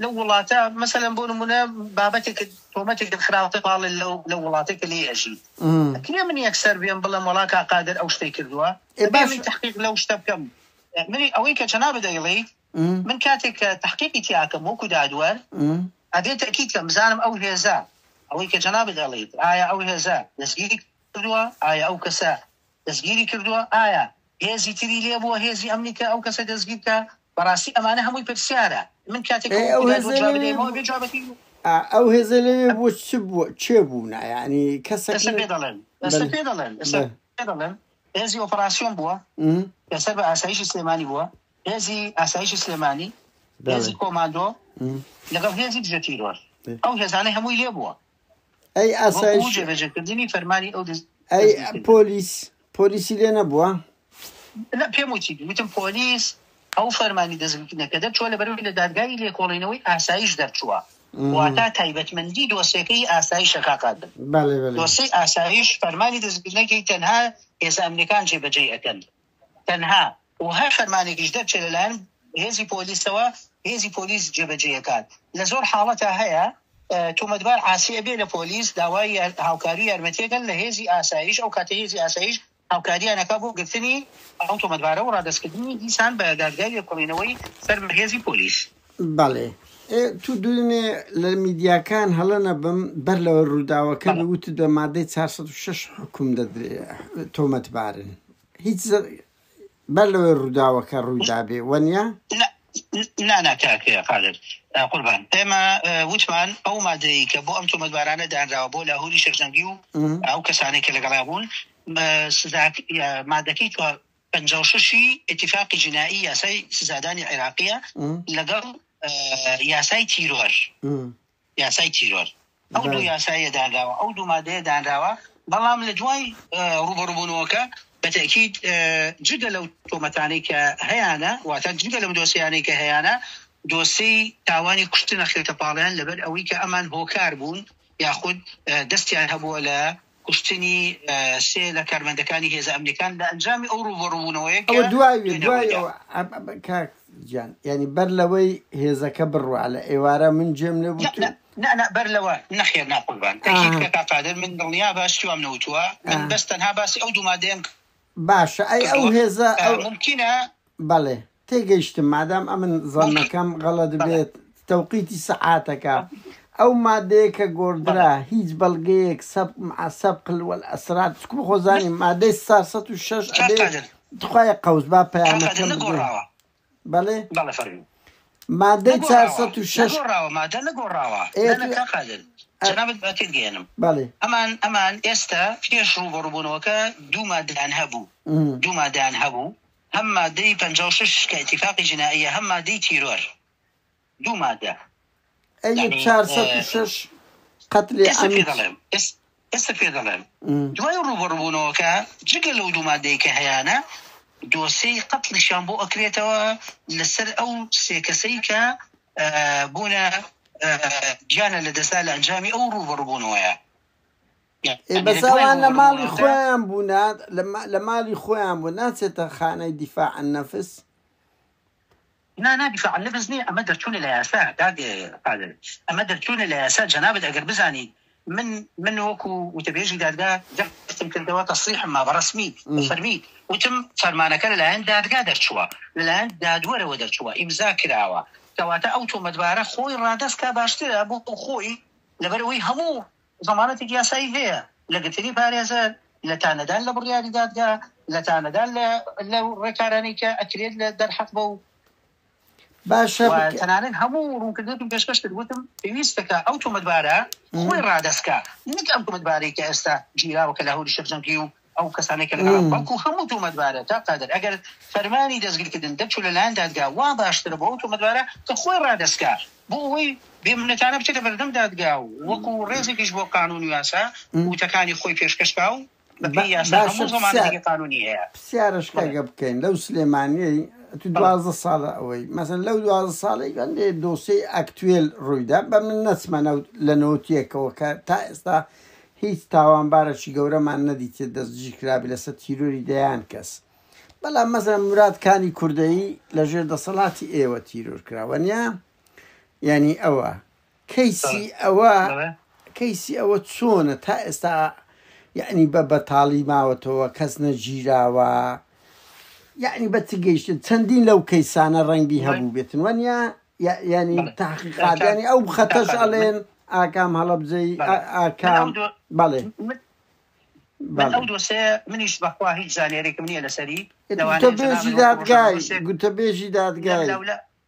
لەو وڵاتە مەسەلەن بۆ نمونە بابەتێکت تۆمەتێکت خراوەتە پاڵێ لەو لەو وڵاتەی کە لێی ئەژیت ئەکرێ من یەکسەر بێم بڵێم وەڵا کاک قادر ئەو شتەی کردووە ئێ ئەبێ باش من تەحقیق لەو شتە بکەم من ئەوەی کە جەنابت ئەیڵێیت من کاتێک کە تەحقیقی تیا ئەکەم وەکو دادوەر ئەبێ تەئکید کەم بزانم ئەو هێزە ئەوەی کە جەنابت ئەڵێیت ئایا ئەو هێزە دەستگیری کردووە ئایا ئەو کەسە دەستگیری کردووە ئایا هێزی تری لێ بووە هێزی ئەمنی کە ئەو کەسە دەستگیر کا بەڕاستی ئەمانە هەمووی پرسیارە. من کاتێک ئەی ئەو وەکو هێزە دادوەر جواب لەوێ بدەیمەوە بوو بێ جوابەکەی ئەو هێزە لەوێ بۆ چ بووە چێ بوونە یعنی کەسێک ئێستا لە پێ دەڵێن ئێستا بەلێ پێ دەڵێن ئێستا بەلێ پێ دەڵێن هێزی ئۆپەراسیۆن بووە لەسەر بە ئاسایشی سلێمانی بووە هێزی ئاسایشی سلێمانی بەڵێ هێزی کۆماندۆ لەگەڵ هێزی دژە تیرۆر ئەو هێزانەی هەمووی لێ بووە ئەی وەکو ئاسایش جێبەجێکردنی فەرمانی ئەو ئەی دەستگیرکردن. پۆلیس پۆلیسی لێ نەبووە؟ لا پێم وتی وتم پۆلیس ئەو فەرمانی دەستگیرکردنەکە دەرچووە لەبەرئەوەی لە دادگای لێکۆڵینەوەی ئاسایش دەرچووە واتە تایبەتمەندی دۆسیەکەی ئاسایشە کاک قادر بەڵێ بەڵێ. دۆسیەی ئاسایش فەرمانی دەستگیرکردنەکەی تەنها هێزە ئەمنیەکان جێبەجێی ئەکەن تەنها و هەر فەرمانێکیش دەرچێت لەلایەن هێزی پۆلیسەوە هێزی پۆلیس جێبەجێی ئەکات لە زۆر حاڵەتا هەیە تۆمەتبار عاسی ئەبێ لە پۆلیس داوای هاوکاری و یارمەتی ئەکەن لە هێزی ئاسایش ئەو کاتە هێزی ئاسایش هاوکاریان ئەکا بۆ گرتنی ئەو تۆمەتبارە و ڕادەستکردنی دیسان بە دادگای لێکۆڵینەوەی سەر بە هێزی پۆلیس. بەڵێ ئێ تو دوێنێ لە میدیاکان هەڵە نەبم بەر لەوە ڕووداوەکە بەڵێ. وتت بە مادەی 406 حوکم دەدرێ تۆمەتبارن هیچ بەر لەوەی ڕووداوەکە ڕوویدابێ وەنیە؟ نا نا نا کاک قادر قوربان ئێمە وتمان ئەو مادەی کە بۆ ئەم تۆمەتبارانە دانراوە بۆ لاهوری شێخ جەنگی و ئەو کەسانەی کە لەگەڵیا بوون سزا مادەکەی 56 ی ئیتیفاقی جینائی یاسای سزادانی عێراقیە لەگەڵ یاسای تیرۆر یاسای تیرۆر ئەو دوو یاسایە دانراوە ئەو دوو مادەیە دانراوە بەڵام لە دوای ڕوبەڕوبوونەوەکە بە تەئکید جگە لەو تۆمەتانەی کە هەیانە واتە جگە لەم دۆسیانەی کە هەیانە دۆسێی تاوانی کوشتن ئەخرێتە پاڵیان لەبەر ئەوەی کە ئەمان هۆکار بوون یاخود دەستیان هەبووە لە کوشتنی سێ لە کارمەندەکانی هێزە ئەمنیەکان لە ئەنجامی ئەو ڕووبەڕووبوونەوەیە کە ئەوە دوای دوێنێ دوای ڕوویدا. ئەوە کاک گیان یانی بەر لەوەی هێزەکە بڕوا لە ئێوارە من گوێم لێ بوو نا تو نا نا نا بەر لەوە نەخێر نا قوربان تەئکید ئا کە کاک قادر من دڵنیابە شتی وام نەوتووە من ئا بەس تەنها باسی ئەو دوو مادەیەم باشە ئەی ئەو کردووە هێزە ئەو مومکینە بەڵێ تێگەیشتم مادام ئەمن مومکین زەنەکەم غەڵەت بەڵێ بێت تەوقیتی سەعاتەکە ئەو مادەیە کە بەڵێ گۆڕدرا هیچ بەڵگەیەک سەبق مع سەبق والاسرار چکو نە خۆزانی مادەی 406 کاک ئەبێ قادر تخوایە قەوس با کاک قادر پەیامەکەم بگەین نەگۆڕاوە بەڵێ بەڵێ فەرموو مادەی نەگۆڕاوە 406 نەگۆڕاوە مادە نەگۆڕاوە ئێ نا نا تو کاک قادر جەنابت با تێتگەیەنم بەڵێ ئەمان ئەمان ئێستا پێش ڕووبەڕووبوونەوەکە دوو مادەیان هەبوو دوو مادەیان هەبوو هەم مادەی 56 کە ئیتیفاقی جینائیە هەم مادەی تیرۆر دوو مادە ئەی یعنی 406 قەتلی ئێستا پێ عەمد دەڵێم ئێستا پێ دەڵێم دوای ڕووبەڕووبوونەوەکە جگە لەو دوو مادەی کە هەیانە دۆسێی قەتڵیشیان بۆ ئەکرێتەوە لەسەر ئەو سێ کەسەی کە بوونە گیانە لەدەستدا لە ئەنجامی ئەو ڕووبەڕووبوونەوەیە. ئێ یعنی بەس لە دوای ئەوان لە ماڵی ڕووبەڕووبوونەوەکە خۆیان بوونە لە ماڵی خۆیان بوون ناچێتە خانەی دیفاع عن نەفس نا نا دیفاع عن نفس نییە ئەمە دەرچوونە لە یاسا کاک قادر ئەمە دەرچوونە لە یاسا جەنابت ئەگەر بزانیت من من وەکو وتەبێژی دادگا جەختم کردەوە تەسریحم ما بە ڕەسمی بە فەرمی وتم فەرمانەکە لەلایەن دادگا دەرچووە لەلایەن دادوەرەوە دەرچووە ئیمزا کراوە کەواتە ئەو تۆمەتبارە خۆی ڕادەست کا باشترە بۆ خۆی لەبەرئەوەی هەموو زەمانەتێکی یاسایی هەیە لە گرتنی پارێزەر، لە تانەدان لە بڕیاری دادگا، لە تانەدان لە لەو ڕێکارانەی کە ئەکرێت لە دەرحەق بەو باشە و تەنانەت هەموو ڕوونکردنێکم پێشکەش کرد وتم پێویستە کە ئەو تۆمەتبارە خۆی ڕادەست کا نەک ئەم تۆمەتبارەی کە ئێستا گیراوە کە لاهوری شێخ جەنگی و ئەو کەسانەی کە لەگەڵ بەڵکو هەموو تۆمەتبارە کاک قادر ئەگەر فەرمانی دەستگیرکردن دەرچوو لەلایەن دادگا وا باشترە بۆ ئەو تۆمەتبارە کە خۆی ڕادەست کا بۆ ئەوەی بێ منەتانە بچێتە بەردەم دادگا و وەکو ڕێزێکیش بۆ قانون و یاسا وتەکانی خۆی پێشکەش کا و بەپێی یاسا باشە هەموو پرسیار زەمانەتێکی قانونی هەیە. پرسیارش بەڵێ. کاکە بکەین لەو سلێمانیەی تو بەڵێ. 12 ساڵە ئەوەی مەسەن لەو 12 ساڵەی هەندێ دۆسیەی ئەکتوێل ڕوویدا بە من نەچمە ناو لە نەوتیەکەوە کە تا ئێستا هیچ تاوانبارەکی گەورەمان نەدیتێ دەستگیر کرابێ لەسەر تیرۆری دەیان کەس بەڵام مەسەن موراد کانی کوردەیی لەژێر دەسەڵاتی ئێوە تیرۆر کراوە نیە یعنی ئەوە کەیسی ئەوە کەیسی ئەوە چۆنە تا ئێستا یعنی بە بەتاڵی ماوەتەوە کەس نەگیراوە یعنی بە چ گەیشتن چەندین لەو کەیسانە ڕەنگی هەبوو بێتن وەنیە یعنی تحقیقات یعنی ئەو خەتەش ئەڵێن ئاکام هەڵەبجەی ئاکام بەڵێ من ئەو دۆسێ منیش بەخوا هیچ زانیاریێکم نییە لەسەری گوتەبێژی دادگای گوتەبێژی دادگای.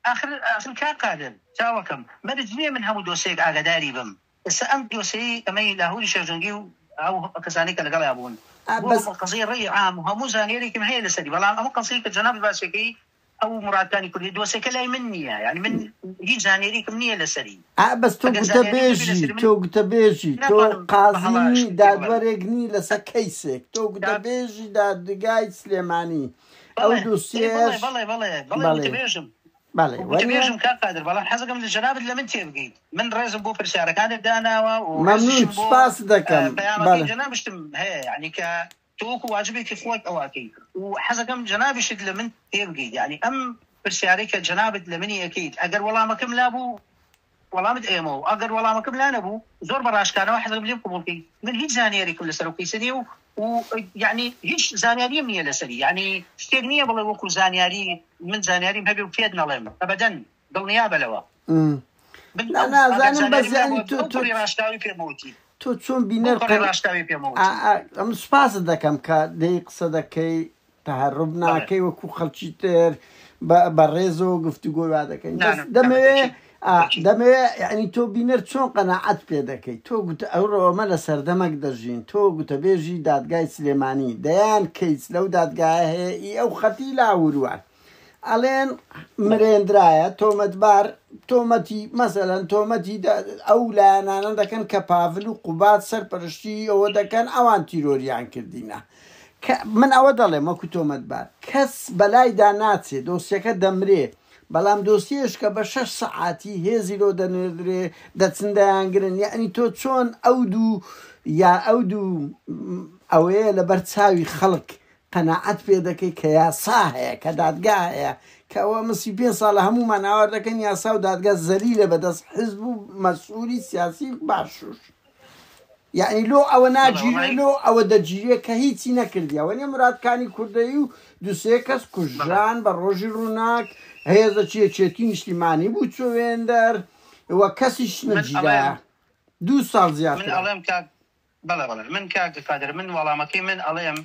ئاخر ئاخر کاک قادر چاوەکەم مەرج نییە من هەموو دۆسێک ئاگاداری بم ئێستا ئەم دۆسێی ئەمەی لاهوری شێخ جەنگی و ئەو کەسانەی کە لەگەڵیا بوون بۆ بەس قەزیەی ڕەئی عام و هەموو زانیاریەکم هەیە لەسەری بەڵام ئەمە قەزیەی کە جەنابت باسیەکەی ئەو مورادکانی کوردی دۆسێکە لای من نییە یانی من هیچ زانیاریکم نییە لەسەری ئا بەس تۆ ئەگەر زانیاریم هەبێ گوتەبێژی لەسەری من تۆ گوتەبێژی تۆ ناتوانم بە قازی هەڵە نی شتێک پێ بڵێم. دادوەرێک نی لەسەر کەیسێک تۆ گوتەبێژی دادگای سلێمانی ئەو بەڵێ ئێ بەڵێ دوسیەش بەڵێ بەڵێ بەڵێ بەڵێ وتەبێژم بەڵێ وەنیە؟ وتەبێژم کاک قادر بەڵام حەزەکەم لە جەنابت لە من تێبگەیت من ڕێزم بۆ پرسیارەکانت داناوە و مەمنون ڕێزیشم بۆ سوپاست دەکەم پەیامەکەی بەڵێ. جەنابشتم هەیە یانی کە تۆ وەکو واجبێکی خۆت ئەوە ئەکەیت و حەزەکەم جەنابیشت لە من تێبگەیت یانی ئەم پرسیارەی کە جەنابت لە منی ئەکەیت ئەگەر وەڵامەکەم لابوو وەڵامت ئەیەمەوە ئەگەر وەڵامەکەم لا نەبوو زۆر بە ڕاشکانەوە حەزەکەم لێم قبوڵ کەی من هیچ زانیاریکم لەسەر ئەو کەیسە نیە و و یانی هیچ زانیاریم نیە لەسەری یانی شتێک نیە بڵێ وەکو زانیاری من زانیاریم هەبێ و پێت نەڵێم ئەبەدەن دڵنیابە لەوە من نا ئەو ئەگەر نازانم بەس زانیاریم یانی لابوو تۆ ئەو تۆ پەڕی ڕاشکاوی پێم وتی تۆ چۆن بەو بینەر پەڕی قەن ڕاشکاوی پێم ئا وتی. ئا ئەم سوپاست دەکەم کە دێی قسە دەکەی تەهەروب بەڵێ. ناکەی وەکو خەڵکی تر بە بە ڕێزەوە گفتوگۆی وا دەکەین نا بەس نا نا دەمەوێ بەتەکید ئا بەتەکید. دەمەوێ یعنی تۆ بینەر چۆن قەناعەت پێ دەکەی تۆ گوتە ئەوڕۆ ئەمە لە سەردەمەک دەژین تۆ گوتەبێژی دادگای سلێمانی دەیان کەیس لەو دادگایە هەیە ئی ئەو خەتی لاوروان ئەڵێن مرێندرایە تۆمەتبار تۆمەتی مەسەلەن تۆمەتی ئەو لایەنانە دەکەن کە پاڤل و قوباد سەرپەرشتی ئەوە دەکەن ئەوان تیرۆریان کردینە کە من ئەوە دەڵێم وەکو تۆمەتبار کەس بەلایدا ناچێ دۆسیەکە دەمرێ بەڵام دۆسیەش کە بە شەش سەعاتی هێزی لۆ دەنێردرێ دەچن دەیانگرن یەعنی تۆ چۆن ئەو دوو یا ئەو دوو ئەوەیە لەبەر چاوی خەڵک قەناعەت پێ دەکەی کە یاسا هەیە، کە دادگا هەیە، کە ئەوە ئەمە 35 ساڵە هەموومان هاوار دەکەین یاسا و دادگا زەلیلە بەدەست حزب و مەسئولی سیاسی باشوور. یەعنی لۆ ئەوە بەڵێ ناگیرێ وەڵایی لۆ ئەوە دەگیرێ کە هیچی نەکردیە وەنیە موراد کانی کوردەیی و دوو سێ کەس بەڵێ کوژران بە ڕۆژی ڕووناک هێزەکی یەکێتی نیشتیمانی بوو چۆوێندەر و کەسیش من نەگیرایە ئەڵێم دوو ساڵ من زیاترە. ئەڵێم کاک بەڵێ بەڵێ من کاک قادر من وەڵامەکەی من ئەڵێم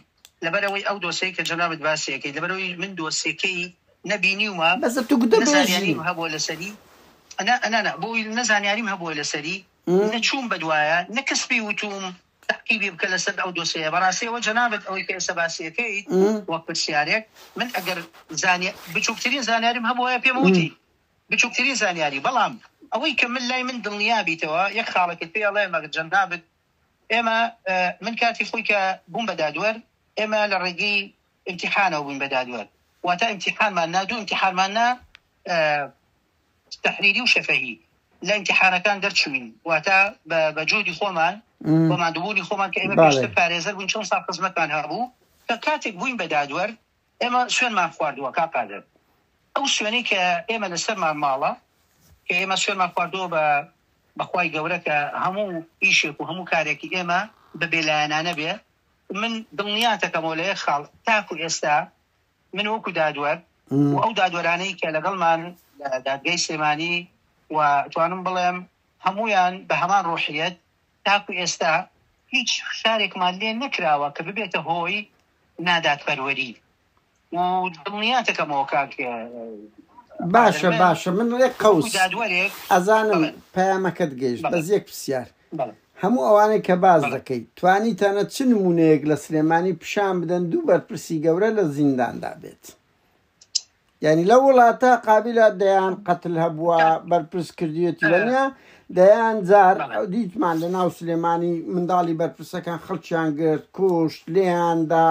لەبەرئەوەی ئەو دۆسێی کە جەنابت باسی ئەکەیت لەبەرئەوەی من دۆسێکەی نە بینیومە بەسە تو گوتە نە بێژی. زانیاریم هەبووە لەسەری نا نا نا بۆ نە زانیاریم هەبووە لەسەری نە چووم بەدوایە نە کەس پێی وتووم تەعقیبی بکە لەسەر ئەو دۆسێیە بەڕاستی ئەوە جەنابت ئەوەی کە ئێستا باسی ئەکەیت وەک پرسیارێک من ئەگەر زانیا بچووکترین زانیاریم هەبووایە پێم وتی بچوکترین زانیاری بەڵام ئەوەی کە من لای من دڵنیا بیتەوە یەک خاڵێکت پێ ئەڵێم ئەگەر جەنابت ئێمە من کاتی خۆی کە بووم بە دادوەر ئێمە لە ڕێگەی ئیمتیحانەوە بووین بە دادوەر واتە ئیمتیحانمان نا دوو ئیمتیحانمان نا تحریری و شەفەهی لە ئیمتیحانەکان دەرچووین واتە بە جۆری خۆمان بە ماندووبوونی خۆمان کە ئێمە پێشتر پارێزەر بووین چەند ساڵ خزمەتمان هەبوو کە کاتێک بووین بە دادوەر ئێمە سوێنمان خواردووە کاک قادر، ئەو سوێنەی کە ئێمە لەسەرمان ماڵە، کە ئێمە سوێنمان خواردووە بە بە خوای گەورە کە هەموو ئیشێک و هەموو کارێکی ئێمە بە بێلایەنانە بێ، من دڵنیاتەکەمەوە لە یەک خاڵ تاکو ئێستا من وەکو دادوەر و ئەو دادوەرانەی کە لەگەڵمان لە دادگای سلێمانی و توانم بڵێم هەموویان بە هەمان ڕۆحیەت تاکو ئێستا هیچ فشارێکمان لێ نەکراوە کە ببێتە هۆی نادادپەروەری و دڵنیاتەکەمەوە کاک باشە باشە من ڕێک قەوس دادوەرێک ئەزانم بەڵێ پەیامەکەت گەیشت بەڵێ بەس یەک پرسیار بەڵێ هەموو ئەوانەی کە باس بەڵێ دەکەی توانیتانە چ نمونەیەک لە سلێمانی پیشان بدەن دوو بەرپرسی گەورە لە زینداندا بێت یانی لەو وڵاتە قابیلە دەیان قەتل هەبووە بەرپرس کردویەتی وەنیە دەیان جار دیتمان لە ناو سلێمانی منداڵی بەرپرسەکان خەڵکیان گرت کوشت لێیاندا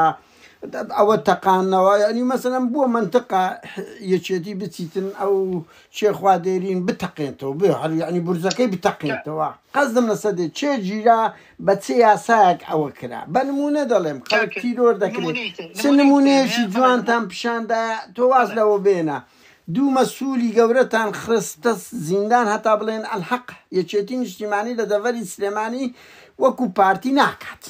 ئەوە تەقانەوە ینی مەسەلەن بووە منتقە یەکێتی بچیتن ئەو چێخوا دێرین بتەقێنتەوە بێ هەر یعنی بورزەکەی بتەقێنتەوە قەزدم لەسەر دێ چێ گیرا بە چ یاسایەک ئەوە کرا بە نموونە دەڵێم خەڵک کاک تیرۆر دەکرێت نمونەی تر چ نمونەی تر نمونەیەکی بەڵێ نمونە جوانتان پیشاندایە تۆ واز بەڵێ لەوە بێنە دوو مەسولی گەورەتان خستە زیندان هەتا بڵێن ئەلحەق یەکێتی نیشتیمانی لە دەڤەری سلێمانی وەکو پارتی ناکات.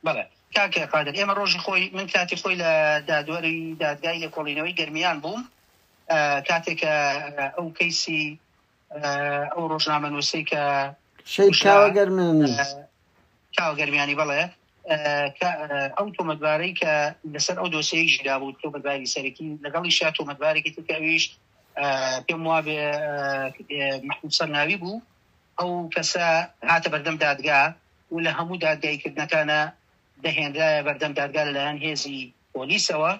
بەڵێ کاک قادر ئێمە ڕۆژی خۆی من کاتی خۆی لە دادوەری دادگای لێکۆڵینەوەی گەرمیان بووم کاتێک کە ئەو کەیسی ئەو ڕۆژنامەنووسەی کە شەهید کوژرا کاوە گەرمیانی. کاوە گەرمیانی بەڵێ کە ئەو تۆمەتبارەی کە لەسەر ئەو دۆسیەی گیرابوو تۆمەتباری سەرەکی لەگەڵیشیا تۆمەتبارێکی تر کە ئەویش پێم وابێ مەحمود سەرناوی بوو، ئەو کەسە هاتە بەردەم دادگا و لە هەموو دادگاییکردنەکانا دەهێنرایە بەردەم دادگا لەلایەن هێزی پۆلیسەوە،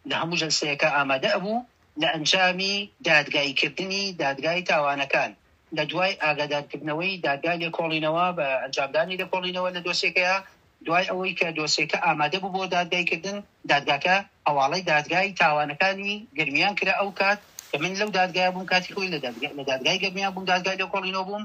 لە هەموو جەلسەیەکا ئامادە ئەبوو، لە ئەنجامی دادگاییکردنی دادگای تاوانەکان لە دوای ئاگادارکردنەوەی دادگای لێکۆڵینەوە بە ئەنجامدانی لێکۆڵینەوە لە دۆسیەکەیا، دوای ئەوەی کە دۆسیەکە ئامادە بوو بۆ دادگایکردن، دادگاکە هەواڵەی دادگای تاوانەکانی گەرمیان کرا، ئەو کات کە من لەو دادگایە بووم کاتی خۆی لە دادگای گەرمیان بووم دادگای لێکۆڵینەوە بووم،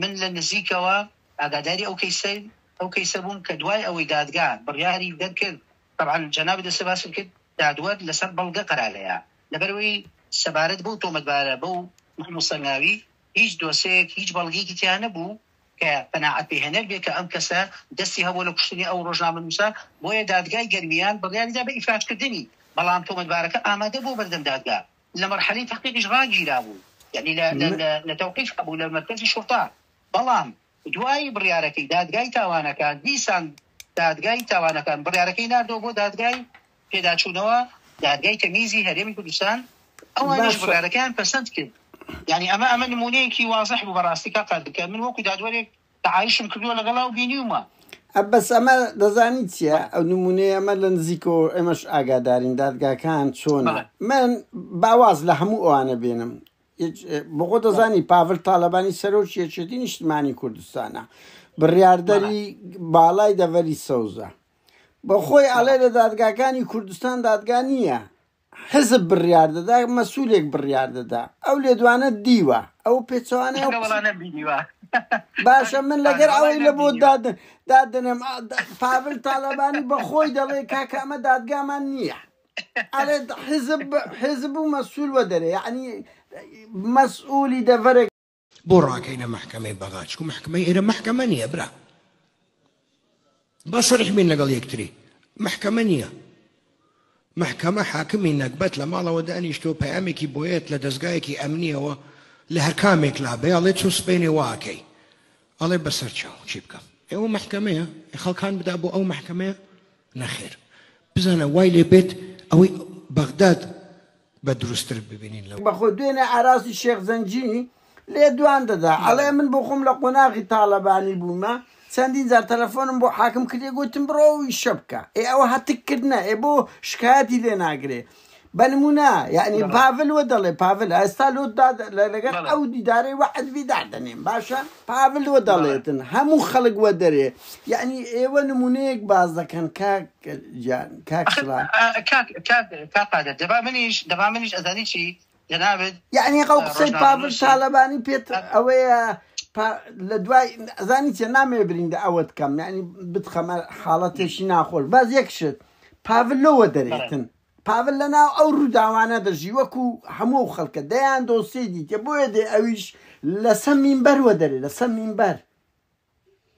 من لە نزیکەوە ئاگاداری ئەو کەیسەی ئەو کەیسە بووم کە دوای ئەوەی دادگا بڕیاری دەرکرد، تەبعەن جەنابت ئێستا باست کرد دادوەر لەسەر بەڵگە قەرارەیە، لەبەرئەوەی سەبارەت بەو تۆمەتبارە بەو مەحموود سەنگاوی هیچ دۆسێیەک هیچ بەڵگەیەکی تیا نەبوو کە قەناعەت پێهێنەر بێت کە ئەم کەسە دەستی هەبووە لە کوشتنی ئەو ڕۆژنامەنووسە، بۆیە دادگای گەرمیان بڕیاریدا بە ئیفراجکردنی، بەڵام تۆمەتبارەکە ئامادە بووە بەردەم دادگا لە مەرحەلەی تەحقیقیش ڕاگیرابوو، یانی لە تەوقیف بوو لە مەرکەزی شوڕتە، بەڵام دوای بڕیارەکەی دادگای تاوانەکان دیسان دادگای تاوانەکان بڕیارەکەی ناردەوە بۆ دادگای پێداچوونەوە دادگای تەمیزی هەرێمی کوردستان ئەوانیش باشە. بڕیارەکەیان پەسەند کرد یانی ئەمە ئەمە نموونەیەکی وازح بوو بەڕاستی کاک قادر کە من وەکو دادوەرێک تەعایشم کردووە لەگەڵا و بینیومە. بەس ئەمە دەزانی چیە ئەو نمونەیە ئەمە لە نزیکەوە ئێمەش ئاگادارین دادگاکان چۆنە بەڵێ. من با واز لە هەموو ئەوانە بێنم بۆ خۆ دەزانی پاڤل تاالبانی سەرۆکی یەکێتی نیشتمانی کوردستانە بڕیاردەری باڵای دەڤەری سەوزە بەخۆی ئەڵێ لە دادگاکانی کوردستان دادگا نییە حزب بڕیار دەدا مەسولێک بڕیار دەدا ئەو لێدوانە دیوە ئەو پێچەوانەی ئەو قسە باشە من لەگەر ئەوەی لە بۆ دادنێم پاڤل تاالبانی بەخۆی دەڵێ کاکە ئەمە دادگامان نییە ئەڵێ حزب حزب و مەسول وەدەرێ یعنی مەسئولی دەڤەرێک. بۆ ڕاکەینە مەحکەمەی بەغا چکو مەحکەمەی ئێرە مەحکەمە نییە برا با سەریح بین لەگەڵ یەکتری مەحکەمە نییە مەحکەمە حاکمی نەگبەت لە ماڵەوە دانیشتووە پەیامێکی بۆیەت لە دەزگایەکی ئەمنیەوە لە هەرکامێک لا بێ ئەڵێ چۆ سبەینێ واکەی ئەڵێ بەسەر چاو چی بکەم ئێوە مەحکەمەیە خەڵکان بدا بۆ ئەو مەحکەمەیە نەخێر بزانە وای لێ بێت ئەوەی بەغداد بە دروستتر ببینین لەو. بەخۆ دوێنێ ئاراسی شێخ زەنگی لێدوان دەدا ئەڵێ من بۆ خۆم لە قۆناغی تاڵەبانی بوومە چەندین جار تەلەفۆنم بۆ حاکم کردێ گوتم بڕۆ ئەو ئیشە بکە ئێ ئەوە هەتک کردنە ئێ بۆ شکایەتی لێ ناگرێ بە نمونە یعنی پاڤل وە دەڵێ پاڤل ئێستا لۆ لەگەر ئەو دیدارەی وەعد بی دادەنێم باشە پاڤل وە دەڵێتن هەموو خەڵک وە دەرێ یعنی ئێوە نمونەیەک باز دەکەن کاک گیان کاک سڵا کاک کاک کاک قادر دەبا منیش دەبا منیش ئەزانی چی جەنابت یعنی ئەو قسەی پاڤل ڕۆژنامەنووسی تالەبانی پێت ئەوەیە لە دوای ئەزانی چیە نامەوێ بریندە ئەوەت کەم یعنی بتخەمە حاڵەتێکی ناخۆش باز یەک شت پاڤل لۆوە دەرێتن پاڤل لەناو ئەو ڕووداوانە دەژی وەکو هەموو ئەو خەڵکە دەیان دۆسیەی دیتە بۆیە دێ ئەویش لەسە مینبەر وە دەرێ لەسە مینبەر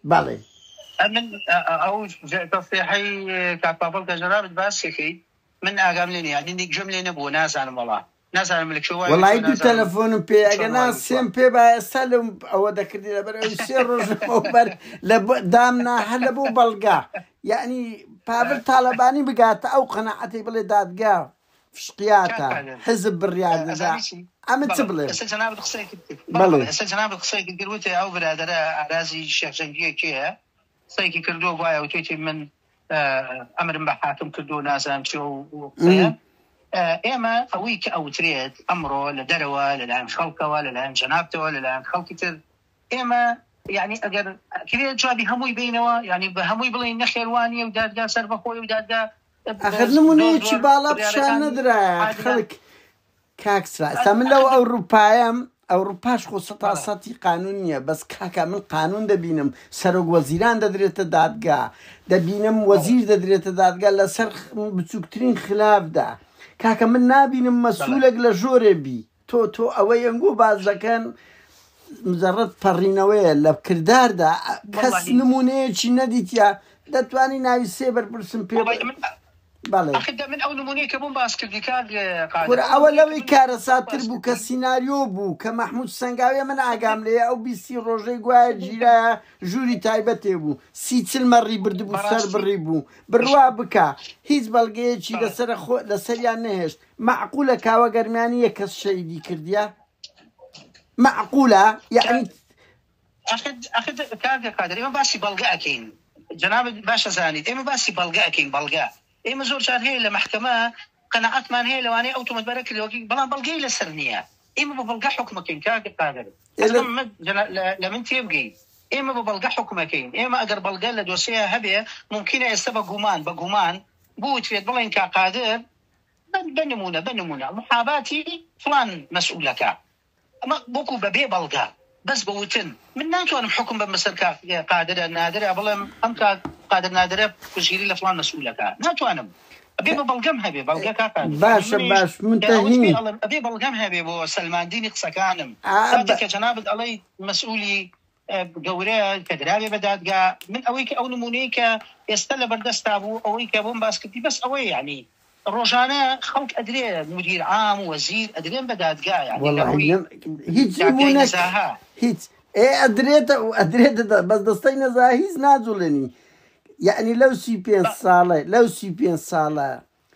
بەڵێ. ئەمن ئەو تەسریحەی کاک پاڤڵ کە جەنابت باسی کەی من ئاگام لێ نیە یانی گوێم لێ نەبووە نازانم وەڵا نازانم لە کوێ وای وەڵایی وتووە دوو نازانم تەلەفۆنم پێ چۆن ئەگەر نا وای وتووە. سێم پێ با ئێستا لەم ئەوە دەکردی لەبەر ئەوی سێ ڕۆژ لەمەوبەر لە دامنا هەر لە بۆ بەڵگە یعنی پاڤل تاالبانی بگاتە ئەو قەناعەتەی بڵێ دادگا کاک فشقیاتە قادر حزب بڕیار دەدا ئەزانی چی ئەمن چ بەڵێ بڵێم ئێستا جەنابت قسەیەکت کرد بەڵێ بەڵێ بەڵێ ئێستا جەنابت قسەیەکت کرد وتێ ئەو برادەرە ئارازی شێخ جەنگییە کێیە قسەیەکی کردووە گوایە وتێتی من ئەمرم بە حاکم کردووە نازانم چی ئەو قسەیە ئێمە ئەوەی کە ئەوترێت ئەمڕۆ لە دەرەوە لەلایەن خەڵکەوە لەلایەن جەنابتەوە لەلایەن خەڵکی تر ئێمە یعنی ئەگەر کرێ جوابی هەمووی بینەوە یعنی بە هەمووی بڵێین نەخێر وانییە و دادگا سەربەخۆیە و دادگا ئەخر نمونەیەکی باڵا پیشان نەدرایە خەڵک کاک سرا ئێستا من لەو ئەوروپایم ئەوروپاش خۆ سەتا سەتی قانون نییە بەس کاکە من قانون دەبینم سەرۆک وەزیران دەدرێتە دادگا دەبینم وەزیر دەدرێتە دادگا لەسەر بچووکترین خلافدا کاکە من نابینم مەسولێک لە ژۆرێ بی تۆ تۆ ئەوەی ئەنگۆ باس دەکەن مجرد پەڕینەوەیە لە کرداردا کەس نمونەیەکی نەدیتە دەتوانی ناوی سێ بەرپرسم پێ. بەڵێ. ئاخر دە من ئەو نموونەی کە بۆم باس کردی کاک قادر، کورە ئەو ئەوە نموونەی کە لەوەی من بۆم کارەساتتر باس بوو کە کردی. سیناریۆ بوو کە مەحمود سەنگاویە من ئاگام لێیە ئەو 20 30 ڕۆژەی گوایە گیرایە ژووری تایبەتێ بوو سی چل مەڕی بردبوو سەر بەڕاستی بڕی بوو بڕوا بکە هیچ بەڵگەیەکی بەڵێ. لەسەر خۆ لەسەریان نەهێشت مەعقولە کاوە گەرمیانی یەک کەس شەهیدی کردیە مەعقولە یەعنی کاک ئاخر ئاخر کاک قادر ئێمە باسی بەڵگە ئەکەین جەنابت باش ئەزانیت ئێمە باسی بەڵگە ئەکەین بەڵگە ئێمە زۆر جار هەیە لە مەحکەمە قەناعەتمان هەیە لەوانەیە ئەو تۆمەتبارە کردەوەکەی بەڵام بەڵگەی لەسەر نییە ئێمە بە بەڵگە حوکمەکەین کاک قادر ئێ لە حەزم لە من تێبگەی ئێمە بە بەڵگە حوکمەکەین ئێمە ئەگەر بەڵگە لە دۆسیە هەبێ مومکینە ئێستا بە گومان بە گومان بوترێت بڵێن کاک قادر بە نمونە بە نمونە محاباتی فڵان مەسئولەکە ئەمە وەکو بە بێ بەڵگە بەس بە وتن من ناتوانم حوکم بەم بەسەر کاک قادرە نادرە بڵێم ئەم کاک قادر نادرە پشتگیری لە فڵان مەسئولەکە ناتوانم ئەبێ بە بەڵگەم هەبێ بەڵگە کاک قادر یانی باشە منیش باش کە ئەوت پێ منتەهی ئەڵێم ئەبێ بەڵگەم هەبێ بۆ سەلماندنی قسەکانم ئا کاتێک بە کە جەنابت ئەڵێی مەسئولی گەورە کە دراوێ بە دادگا من ئەوەی کە ئەو نمونەی کە ئێستا لە بەردەستا بوو ئەوەی کە بۆم باس کردی بەس ئەوەیە یانی ڕۆژانە خەڵک ئەدرێ مدیر عام وەزیر ئەدرێن بە دادگا یانی لە وەڵی ڕووی نەم هیچ دادگای نمونەک نەزاهە. هیچ ئێ ئەدرێتە ئەدرێتە بەس دەستەی نەزاهە هیچ ناجوڵێنی یەعنی لەو 35 ساڵە لەو 35 ساڵە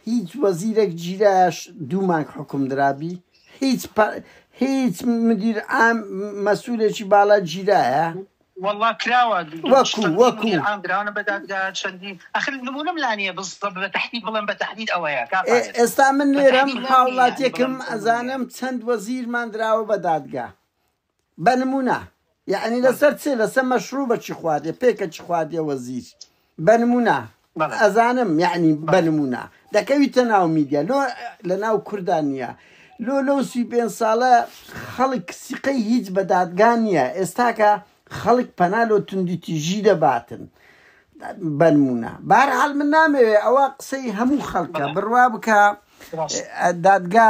هیچ وەزیرێک گیرایە دوو مانگ حوکم درابی هیچ هیچ مدیر عام مەسولێکی باڵا گیرایە وەڵا کراوە وەکو چەندین وەکو مدیر عام دراونە بە دادگا چەندین ئەخر نمونەم لا نییە بزەبت بە تەحدید بڵێم بە تەحدید ئەوەیە کاک ئێ قادر ئێستا من بە لێرەم تەحدید لام نییە یانی هاوڵاتیەکم بڵێم ئەو نمونەیە ئەزانم چەند وەزیرمان دراوە بە دادگا بە نمونە یەعنی بەڵێ لەسەر چێ لەسەر مەشروبە چی خواردێ پێکە چی خواردێ وەزیر بە نمونە بەڵێ ئەزانم یەعنی بە بەڵێ نمونە دەکەویتە ناو میدیا لۆ لە ناو کوردان نییە لۆ لەو 35 ساڵە خەڵک سیقەی هیچ بە دادگا نییە ئێستاکە خەڵک پەنا لۆ توندوتیژی دەباتن بەنمونە بەهەرحاڵ من نامەوێ ئەوە قسەی هەموو خەڵکە بەڵێ بڕوا بکە ڕاست دادگا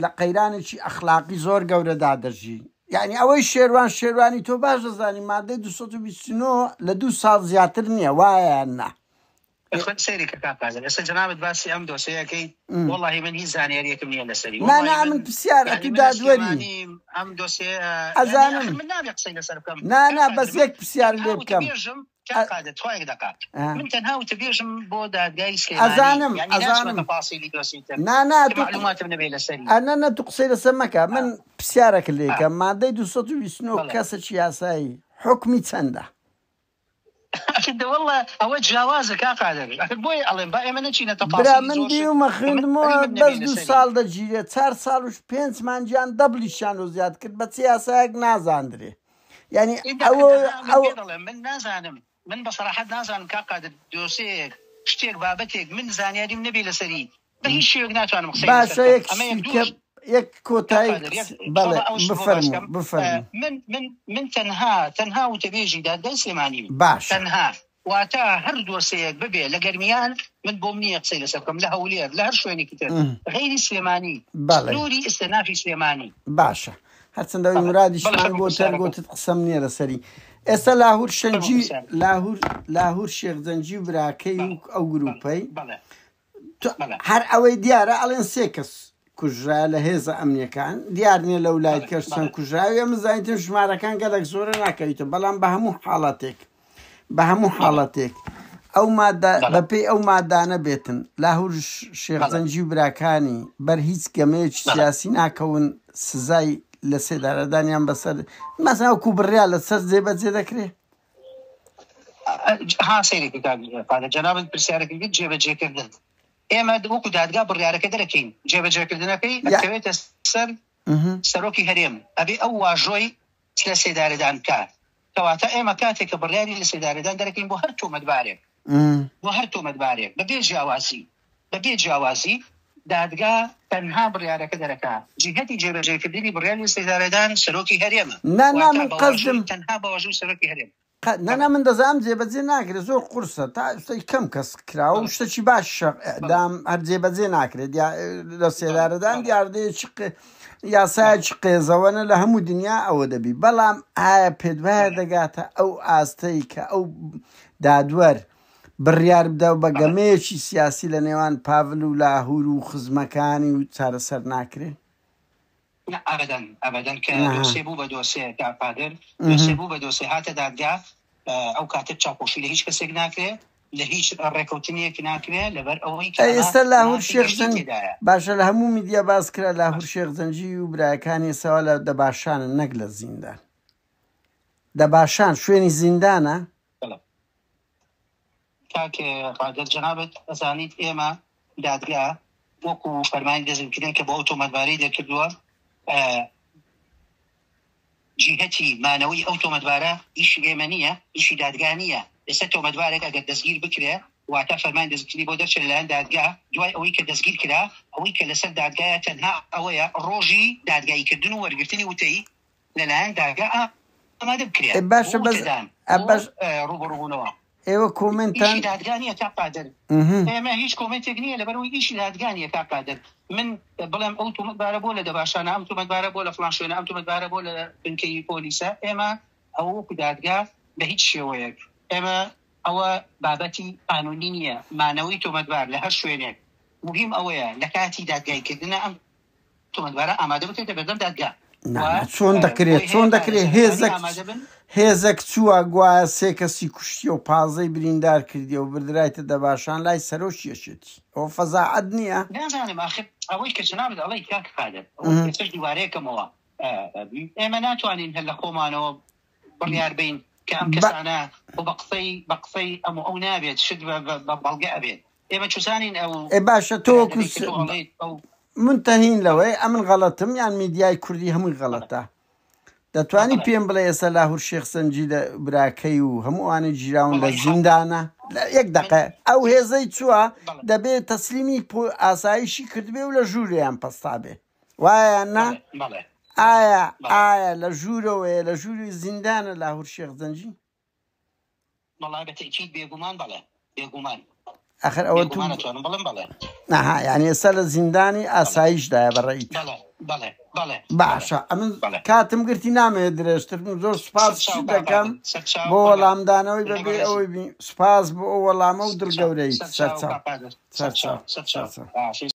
لە قەیرانێکی ئەخلاقی زۆر گەورەدا دەژی یعنی ئەوەی شێروان شێروانی تۆ باش دەزانی مادەی 229 لە دوو ساڵ زیاتر نییە وایە یان نا؟ خۆت سەیری کە کاک قادر ئێستا جەنابت باسی ئەم دۆسێیەکەی وەڵاهی من هیچ زانیاریەکم نییە لەسەری نا وەڵاهی نا من من پرسیار یعنی ئەتوو من لە دادوەری سلێمانیم ئەم دۆسێیە یعنی ئەزانم ئەخر من نابێ قسەی لەسەر بکەم نا کاک نا قادر بەس من یەک پرسیار تەنها لێ بکەم وتەبێژم کاک قادر تخوا یەک دەقە من تەنها وتەبێژم بۆ دادگای سلێمانی ئەزانم یعنی ناچمە ئەزانم تەفاسیلی دۆسێی تر نا نا کە تۆ مەعلوماتم نەبێ لەسەری نا نا تو قسەی لەسەر مەکە من پرسیارەکە لێ کەم مادەی 229 بەڵێ کەسێکی یاسایی حوکمی چەندە؟ دە واللە ئەوە جیاوازە کاک قادر ئەخر بۆیە ئەڵێم با ئێمە نەچینە برا تەفاسیلی من زۆر شت دیومە کە من خوێندمەوە علمم بەس نەبێ دوو لەسەری. ساڵ دەگیرێ چار ساڵ و پێنج مانگیان دەبڵیشیان لۆ زیاد کرد بە چ یاسایەک نازاندرێ یعنی ئینجا ئەوە تەنها من ئەو پێ دەڵێم من نازانم من بە سەراحەت نازانم کاک قادر دۆسێیەک شتێک بابەتێک من زانیاریم نەبێ لەسەری بە هیچ شێوەیەک ناتوانم قسەی لەسەر باشە بکەم یەک ئەمە یەک شتی دووش کە یەک کاک کۆتایی قادر یەک بەڵێ تۆڵە ئەو شت بۆ باس بفەرموو کەم بفەرموو من من من تەنها تەنها وتەبێژی دادگای سلێمانیم باشە تەنها واتە هەر دۆسێیەک ببێ لە گەرمیان من بۆم نییە قسەی لەسەر بکەم لە هەولێر لە هەر شوێنێکی تر غەیری سلێمانی بەڵێ سنووری ئیستنافی سلێمانی باشە هەرچەندە ئەوی بەڵێ بەڵێ مرادیشمان فەرموو بۆ تەر پرسیارەکە گۆتت قسەم نییە لەسەری ئێستا لاهور فەرموو شەنگی پرسیارەکە لاهور لاهور شێخ جەنگی و براکەی و بەڵێ ئەو بەڵێ گروپەی بەڵێ تۆ هەر ئەوەی دیارە ئەڵێن سێ کەس کوژرا لە هێزە ئەمنیەکان دیار نییە لەو لای کەش چەند کوژراوی ئەمە زانیتم ژمارەکان گەلک زۆرە ناکەویتە بەڵام بە هەموو حاڵەتێک بە هەموو حاڵەتێک ئەو مادە بەپێی ئەو مادانە بێتن لاهور شێخ جەنگی و براکانی بەر هیچ گەمەیەکی سیاسی ناکەون سزای لە سێدارەدانیان بەسەر مەسەن وەکو بڕیار لەسەر جێبەجێ دەکرێ. ها سەیری کە کاک قادر جەنابت پرسیارەکە کرد جێبەجێکردن ئێمە وەکو دادگا بڕیارەکە دەرەکەین جێبەجێکردنەکەی ئەکەوێتە سەر سەرۆکی هەرێم ئەبێ ئەو واژۆی لە سێدارەدان بکات کەواتە ئێمە کاتێک کە بڕیاری لە سێدارەدان دەرەکەین بۆ هەر تۆمەتبارێک بۆ هەر تۆمەتبارێک بەبێ جیاوازی بەبێ جیاوازی دادگا تەنها بڕیارەکە دەرەکا جیهەتی جێبەجێکردنی بڕیاری لەسێدارەدان سەرۆکی هەرێمە نا نا واتە من بە قەزدم واژووی تەنها بە واژووی سەرۆکی هەرێم. قە نا نا بەڵێ. من دەزانم جێبەجێ ناکرێت زۆر قورسە تا ئێستا کەم کەس کراوە و بەڵێ. شتەکی باشیشە بەڵێ. ئیعدام هەر جێبەجێ ناکرێت یا لە بەڵێ. سێدارەدان بەڵێ. دیاردەیەکی قێ بەڵێ. یاسایەکی قێزەوەنە لە هەموو دنیا ئەوە دەبی بەڵام ئایا پێت وایە بەڵێ. دەگاتە ئەو ئاستەی کە ئەو دادوەر بڕیار بدا و بە گەمەیەکی سیاسی لە نێوان پاڤل و لاهور و خزمەکانی و چارەسەر ناکرێ؟ نا ئەبەدەن ئەبەدەن کە دۆسێ بوو بە دۆسێ کاک قادر دۆسێ بوو بە دۆسێ هاتە دادگا ئەو کاتە چاوپۆشی لە هیچ کەسێک ناکرێ لە هیچ ڕێکەوتنێک ناکرێ لەبەر ئەوەی کە ئەی ئەمە ئێستا لاهور مافی شێخ گشتی جەنگ تێدایە. باشە لە هەموو میدیا باس کرا لاهور شێخ جەنگی و برایەکانی ئێستا لە دەباشانن نەک لە زیندان دەباشان شوێنی زیندانە؟ بەڵێ کاک قادر جەنابت ئەزانیت ئێمە دادگا وەکو فەرمانی دەستگیرکردن کە بۆ ئەو تۆمەتبارەی دەرکردووە جیهەتی مانەوەی ئەو تۆمەتبارە ئیشی ئێمە نییە، ئیشی دادگا نییە، ئێستا تۆمەتبارێک ئەگەر دەستگیر بکرێ واتە فەرمانی دەستگیرکردنی بۆ دەرچێ لەلایەن دادگا، دوای ئەوەی کە دەستگیر کرا ئەوەی کە لەسەر دادگایە تەنها ئەوەیە ڕۆژی دادگاییکردن و وەرگرتنی وتەی لەلایەن دادگا ئامادە بکرێ ئێ بۆ باشە بەس وتەدان ئە بۆ بەس ڕووبەڕووبوونەوە. ئێوە کۆمێنتان ئیشی دادگا نییە کاک قادر. ئێمە هیچ کۆمێنتێک نییە لەبەرئەوەی ئیشی دادگا نییە کاک قادر. من بڵێم ئەو تۆمەتبارە بۆ لە دەباشانە، ئەم تۆمەتبارە بۆ لە فڵان شوێنە، ئەم تۆمەتبارە بۆ لە بنکەی پۆلیسە، ئێمە ئەوە وەکو دادگا بە هیچ شێوەیەک ئێمە ئەوە بابەتی قانونی نییە مانەوەی تۆمەتبار لە هەر شوێنێک موهیم ئەوەیە لە کاتی دادگایکردنە ئەم تۆمەتبارە ئامادە بکرێتە بەردەم دادگا نا و نا چۆن دەکرێت بۆی چۆن هەیە دەکرێت پارێزەرەکانی هێزەک ئامادە بن. هێزەک چووە گوایە سێ کەسی کوشتیە و پازدەی بریندار کردیە و بردرایتە دەباشان لای سەرۆکی یەکێتی ئەوە فەزاعەت نییە؟ نازانم ئاخر ئەوەی کە جەنابت ئەڵێی کاک قادر ئەوەی ئێستاش دووبارەیەکەمەوە ئێمە ناتوانین هەر لە خۆمانەوە بڕیار بەین کە ئەم کەسانە و بە قسەی بە قسەی ئەم و ئەو نابێت شت بە بەڵگە ئەبێت ئێمە چوزانین ئەو ئێ باشە تۆ وەکو برادەرەی کە تۆ ئەڵێیت ئەو منتەهین لەوەی ئەمن غەڵەتم یان میدیای کوردی هەمووی غەڵەتە دەتوانی بەڵێ پێم بڵێ ئێستا لاهور شێخ سەنجی لە براکەی و هەموو ئەوانەی گیراون لە وەڵی حەق زیندانە لە یەک من دەقە ئەو هێزەی چووە بەڵێ دەبێ تەسلیمی ئاسایشی کردبێ و لە ژوورێیان پەستابێ وایە یان نا بەڵێ بەڵێ بەڵێ ئایا بەڵێ ئایا لە ژوورەوەیە لە ژووری زیندانە لاهور شێخ جەنگی؟ وەڵا بە تەئکید بێگومان بەڵێ بێگومان ئەخر ئەوە تو بێگومان ئەتوانم بڵێم بەڵێ. ئەها یانی ئێستا لە زیندانی بەڵێ ئاسایشدایە بە ڕەئی تو. بەڵێ بەڵێ بەڵێ بەڵێ باشە ئەمن بەڵێ. کاتم گرتی نامەوێت درێژتر بم زۆر سوپاس سەرچاو شت کاک دەکەم قادر سەرچاو بۆ بەڵێ وەڵامدانەوەی لە بەبێ بەڕێزم ئەوەی بی سوپاس بۆ ئەو وەڵامە و سەرچاو دڵگەورەیت سەرچاو سەرچاو کاک قادر سەرچاو سەرچاو سەرچاو سەرچاو. باشە.